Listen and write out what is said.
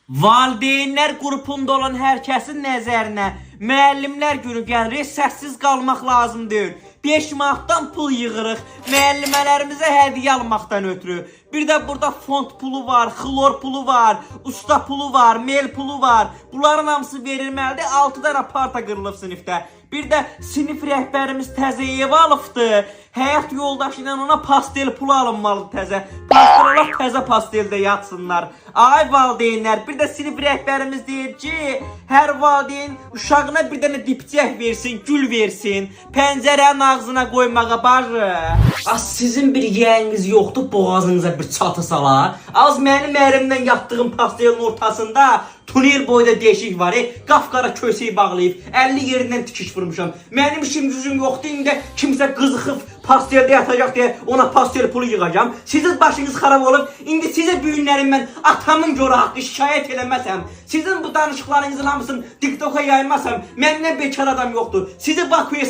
Valideynlər qrupunda olan hər kəsin nəzərinə müəllimlər günü gəlir, səssiz qalmaq lazım deyil. 5 manatdan pul yığırıq müəllimələrimizə hədiyyə almaqdan ötürü. Bir də burada fond pulu var, xlor pulu var, usta pulu var, mel pulu var. Bunların hamısı verilməlidir. 6 dənə parta qırılıb sinifdə. Bir də sinif rəhbərimiz təzə ev alıbdı. Həyat yoldaşı ilə ona pastel pulu alınmalıdır təzə. Pastel alaq, təzə pasteldə yatsınlar. Ay valideynlər, bir də sinif rəhbərimiz deyir ki, hər valideyn uşağına bir dənə dipçək versin, gül versin, pəncərənin ağzına qoymağa barı. Az sizin bir yeyəniz yoxdur, boğazınıza bir çatı sala. Az mənim ərimdən yatdığım pastelin ortasında tunel boyda deşik var, qapqara kösəyi bağlayıb, 50 yerindən tikiş vurmuşam. Mənim işim gücüm yoxdur, indi kimsə qızıxıb pasteldə yatacaq deyə ona pastel pulu yığacam. Sizin başınız xarab olub, indi sizə bu günlərim mən atamın görə haqqı şikayət eləməsəm, sizin bu danışıqlarınızın hamısını TikToka yaymasam, məndən bekar adam yoxdur. Sizi Bakıya